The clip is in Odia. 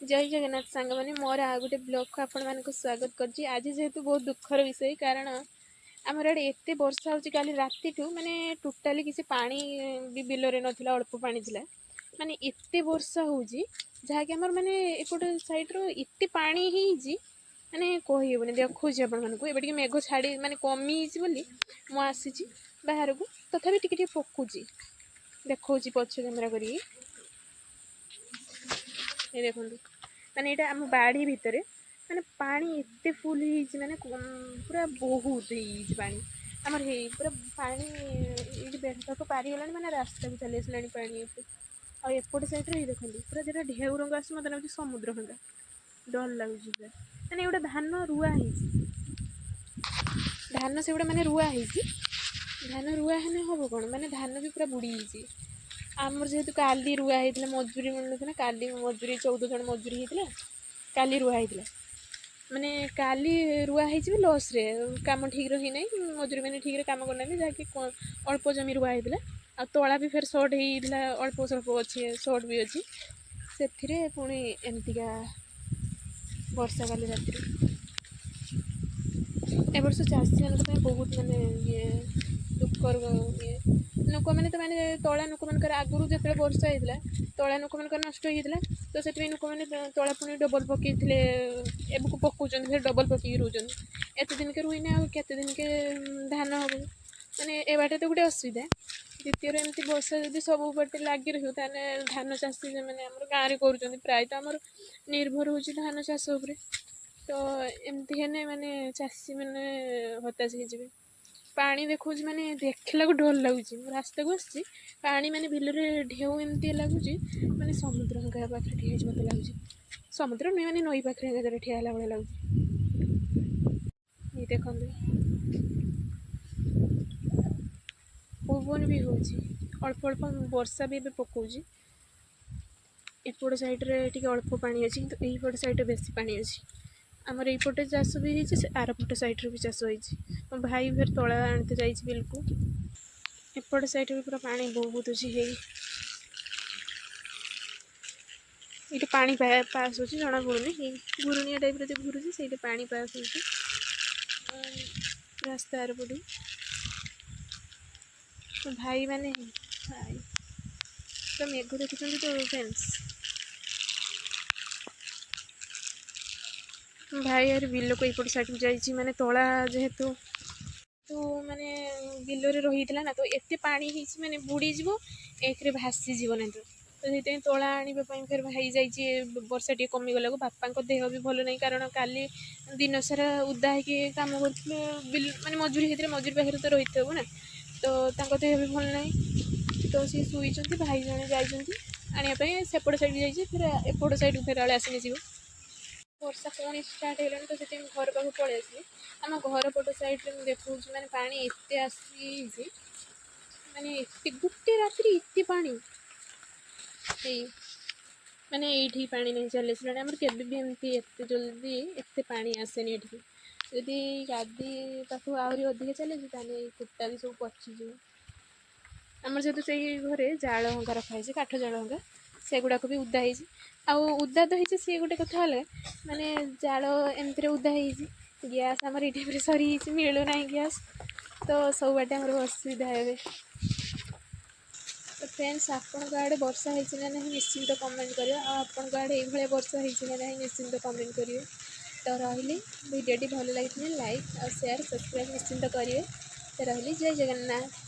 ଜୟ ଜଗନ୍ନାଥ ସାଙ୍ଗମାନେ, ମୋର ଆଉ ଗୋଟେ ବ୍ଲଗ୍କୁ ଆପଣମାନଙ୍କୁ ସ୍ୱାଗତ କରୁଛି। ଆଜି ଯେହେତୁ ବହୁତ ଦୁଃଖର ବିଷୟ, କାରଣ ଆମର ଆଡ଼େ ଏତେ ବର୍ଷା ହେଉଛି କାଲି ରାତିଠୁ, ମାନେ ଟୋଟାଲି କିଛି ପାଣି ବି ବିଲରେ ନଥିଲା, ଅଳ୍ପ ପାଣି ଥିଲା। ମାନେ ଏତେ ବର୍ଷା ହେଉଛି ଯାହାକି ଆମର ମାନେ ଏପଟ ସାଇଡ଼୍ର ଏତେ ପାଣି ହେଇଛି ମାନେ କହିହେବନି। ଦେଖାଉଛି ଆପଣମାନଙ୍କୁ, ଏବେ ଟିକେ ମେଘ ଛାଡ଼ି ମାନେ କମିଯାଇଛି ବୋଲି ମୁଁ ଆସିଛି ବାହାରକୁ, ତଥାପି ଟିକେ ଟିକେ ପକଉଛି। ଦେଖାଉଛି ପଛ କ୍ୟାମେରା କରିକି, ଏ ଦେଖନ୍ତୁ, ମାନେ ଏଇଟା ଆମ ବାଡ଼ି ଭିତରେ ମାନେ ପାଣି ଏତେ ଫୁଲ୍ ହେଇଯାଇଛି, ମାନେ ପୁରା ବହୁତ ହେଇଯାଇଛି ପାଣି ଆମର। ହେଇ ପୁରା ପାଣି ଏଇଠି ବେଢ଼ାକୁ ପାରିଗଲାଣି, ମାନେ ରାସ୍ତାକୁ ଚାଲି ଆସିଲାଣି ପାଣି ଏତେ। ଆଉ ଏପଟ ସାଇଡ଼୍ରେ ଏଇ ଦେଖନ୍ତୁ, ପୁରା ଯେଟା ଢେଉ ରଙ୍ଗ ଆସୁଛି, ମୋତେ ଲାଗୁଛି ସମୁଦ୍ର ଖଣ୍ଡା, ଡର ଲାଗୁଛି ପୁରା। ମାନେ ଏଗୁଡ଼ା ଧାନ ରୁଆ ହେଇଛି, ଧାନ ସେଗୁଡ଼ା ମାନେ ରୁଆ ହେଇଛି। ଧାନ ରୁଆ ହେଲେ ହବ କ'ଣ, ମାନେ ଧାନ ବି ପୁରା ବୁଡ଼ି ଯାଇଛି। ଆମର ଯେହେତୁ କାଲି ରୁଆ ହେଇଥିଲା, ମଜୁରୀ ମିଳୁନଥିଲା କାଲି, ମଜୁରୀ 14 ଜଣ ମଜୁରୀ ହେଇଥିଲା, କାଲି ରୁଆ ହେଇଥିଲା। ମାନେ କାଲି ରୁଆ ହେଇଛି ବି ଲସ୍ରେ, କାମ ଠିକ୍ରେ ହେଇନାହିଁ, ମଜୁରୀ ମାନେ ଠିକ୍ରେ କାମ କରୁନାହାନ୍ତି, ଯାହାକି ଅଳ୍ପ ଜମି ରୁଆ ହେଇଥିଲା। ଆଉ ତଳା ବି ଫେର ସର୍ଟ ହେଇଯାଇଥିଲା, ଅଳ୍ପ ସ୍ୱଳ୍ପ ଅଛି, ସର୍ଟ ବି ଅଛି ସେଥିରେ। ପୁଣି ଏମିତିକା ବର୍ଷା କାଲି ରାତିରେ। ଏ ବର୍ଷ ଚାଷୀମାନଙ୍କ ପାଇଁ ବହୁତ ମାନେ ଇଏ ଦୁଃଖର ଇଏ। ଲୋକମାନେ ତ ମାନେ ତଳା ଲୋକମାନଙ୍କର ଆଗରୁ ଯେତେବେଳେ ବର୍ଷା ହେଇଥିଲା ତଳା ଲୋକମାନଙ୍କର ନଷ୍ଟ ହେଇଯାଇଥିଲା, ତ ସେଥିପାଇଁ ଲୋକମାନେ ତଳା ପୁଣି ଡବଲ୍ ପକେଇଥିଲେ, ଏବେକୁ ପକଉଛନ୍ତି, ଫେର ଡବଲ୍ ପକେଇକି ରହୁଛନ୍ତି। ଏତେ ଦିନକେ ରୁଇନେ ଆଉ କେତେ ଦିନକେ ଧାନ ହେବ? ମାନେ ଏ ବାଟେ ତ ଗୋଟେ ଅସୁବିଧା। ଦ୍ୱିତୀୟରେ ଏମିତି ବର୍ଷା ଯଦି ସବୁ ପଟେ ଲାଗି ରହିବ, ତାହେଲେ ଧାନ ଚାଷୀ ଯେଉଁମାନେ ଆମର ଗାଁରେ କରୁଛନ୍ତି, ପ୍ରାୟତଃ ଆମର ନିର୍ଭର ହେଉଛି ଧାନ ଚାଷ ଉପରେ, ତ ଏମିତି ହେଲେ ମାନେ ଚାଷୀମାନେ ହତାଶ ହେଇଯିବେ। ପାଣି ଦେଖାଉଛି, ମାନେ ଦେଖିଲାକୁ ଡର ଲାଗୁଛି। ମୁଁ ରାସ୍ତାକୁ ଆସିଛି, ପାଣି ମାନେ ବିଲରେ ଢେଉ ଏମିତି ଲାଗୁଛି, ମାନେ ସମୁଦ୍ର ଗାଁ ପାଖରେ ଠିଆ ହେଇଛି ମୋତେ ଲାଗୁଛି। ସମୁଦ୍ର ନୁହେଁ, ମାନେ ନଈ ପାଖରେ ଏକାଥରେ ଠିଆ ହେଲା ଭଳିଆ ଲାଗୁଛି। ଏଇ ଦେଖନ୍ତୁ, ପବନ ବି ହେଉଛି, ଅଳ୍ପ ଅଳ୍ପ ବର୍ଷା ବି ଏବେ ପକଉଛି। ଏପଟ ସାଇଡ଼୍ରେ ଟିକେ ଅଳ୍ପ ପାଣି ଅଛି, କିନ୍ତୁ ଏଇପଟ ସାଇଡ଼୍ରେ ବେଶୀ ପାଣି ଅଛି। ଆମର ଏଇପଟେ ଚାଷ ବି ହେଇଛି, ସେ ଆରପଟ ସାଇଡ଼୍ରେ ବି ଚାଷ ହେଇଛି। ମୋ ଭାଇ ଫେର ତଳା ଆଣିତେ ଯାଇଛି ବିଲକୁ। ଏପଟ ସାଇଡ଼୍ରେ ବି ପୁରା ପାଣି ବହୁତ ଅଛି। ହେଇ ଏଇଠି ପାଣି ପାସ୍ ହେଉଛି, ଜଣା ପଡ଼ୁନି। ଏଇ ଘୁରୁଣିଆ ଟାଇପ୍ର ଯେଉଁ ଘୁରୁଛି, ସେଇଠି ପାଣି ପାସ୍ ହେଉଛି ରାସ୍ତା ଆରପଟୁ। ଭାଇ ମାନେ ଭାଇ ତ ମେଘ ଦେଖୁଛନ୍ତି ତ ଫ୍ରେଣ୍ଡସ୍। ଭାଇ ଆରେ ବିଲକୁ ଏଇପଟ ସାଇଡ଼କୁ ଯାଇଛି, ମାନେ ତଳା ଯେହେତୁ ତ ମାନେ ବିଲରେ ରହିଥିଲା ନା, ତ ଏତେ ପାଣି ହେଇଛି ମାନେ ବୁଡ଼ିଯିବ, ଏକରେ ଭାସିଯିବ ନା, ତ ସେଇଥିପାଇଁ ତଳା ଆଣିବା ପାଇଁ ଫେର ଭାଇ ଯାଇଛି ବର୍ଷା ଟିକେ କମିଗଲାକୁ। ବାପାଙ୍କ ଦେହ ବି ଭଲ ନାହିଁ, କାରଣ କାଲି ଦିନସାରା ଓଦା ହେଇକି କାମ କରୁଥିଲେ ବିଲ, ମାନେ ମଜୁରୀ ହେଇଥିଲେ, ମଜୁରୀ ପାଖରେ ତ ରହିତେ ହେବ ନା, ତ ତାଙ୍କ ଦେହ ବି ଭଲ ନାହିଁ, ତ ସିଏ ଶୋଇଛନ୍ତି। ଭାଇ ଜଣେ ଯାଇଛନ୍ତି ଆଣିବା ପାଇଁ, ସେପଟ ସାଇଡ଼୍ ଯାଇଛି, ଫେର ଏପଟ ସାଇଡ଼୍କୁ ଫେର ଆଳେ ଆସିକି ଯିବ। ବର୍ଷା ପୁଣି ଷ୍ଟାର୍ଟ ହେଇଗଲାଣି, ତ ସେଥିପାଇଁ ମୁଁ ଘର ପାଖକୁ ପଳେଇ ଆସିଲି। ଆମ ଘର ପଟ ସାଇଡ଼୍ରେ ମୁଁ ଦେଖାଉଛି, ମାନେ ପାଣି ଏତେ ଆସିଛି, ମାନେ ଏତେ ଗୋଟେ ରାତିରେ ଏତେ ପାଣି ଏଇ ମାନେ ଏଇଠି ପାଣି ନେଇ ଚାଲି ଆସିଲାଣି। ଆମର କେବେ ବି ଏମିତି ଏତେ ଜଲ୍ଦି ଏତେ ପାଣି ଆସେନି ଏଠିକି। ଯଦି ଗାଦି ପାଖକୁ ଆହୁରି ଅଧିକା ଚାଲିଛି, ତାହେଲେ ଏଇ କୁଟା ବି ସବୁ ପଚିଯିବ। ଆମର ଯେହେତୁ ସେଇ ଘରେ ଜାଳ ହଙ୍କା ରଖା ହେଇଛି, କାଠ ଜାଳ ହଙ୍କା, ସେଗୁଡ଼ାକ ବି ଉଦା ହେଇଛି। ଆଉ ଉଦା ତ ହେଇଛି, ସିଏ ଗୋଟେ କଥା ହେଲା, ମାନେ ଜାଳ ଏମିତିରେ ଉଦା ହେଇଛି, ଗ୍ୟାସ୍ ଆମର ଏଇଠି ପୁରା ସରିଯାଇଛି, ମିଳୁନାହିଁ ଗ୍ୟାସ୍, ତ ସବୁ ବାଟେ ଆମର ଅସୁବିଧା ଏବେ। ତ ଫ୍ରେଣ୍ଡସ୍, ଆପଣଙ୍କ ଆଡ଼େ ବର୍ଷା ହେଇଛି ନା ନାହିଁ ନିଶ୍ଚିନ୍ତ କମେଣ୍ଟ କରିବେ, ଆଉ ଆପଣଙ୍କ ଆଡ଼େ ଏଇଭଳିଆ ବର୍ଷା ହେଇଛି ନା ନାହିଁ ନିଶ୍ଚିନ୍ତ କମେଣ୍ଟ କରିବେ। ତ ରହିଲି, ଭିଡ଼ିଓଟି ଭଲ ଲାଗିଥିଲେ ଲାଇକ୍ ଆଉ ସେୟାର ସବସ୍କ୍ରାଇବ୍ ନିଶ୍ଚିନ୍ତ କରିବେ। ତ ରହିଲି, ଜୟ ଜଗନ୍ନାଥ।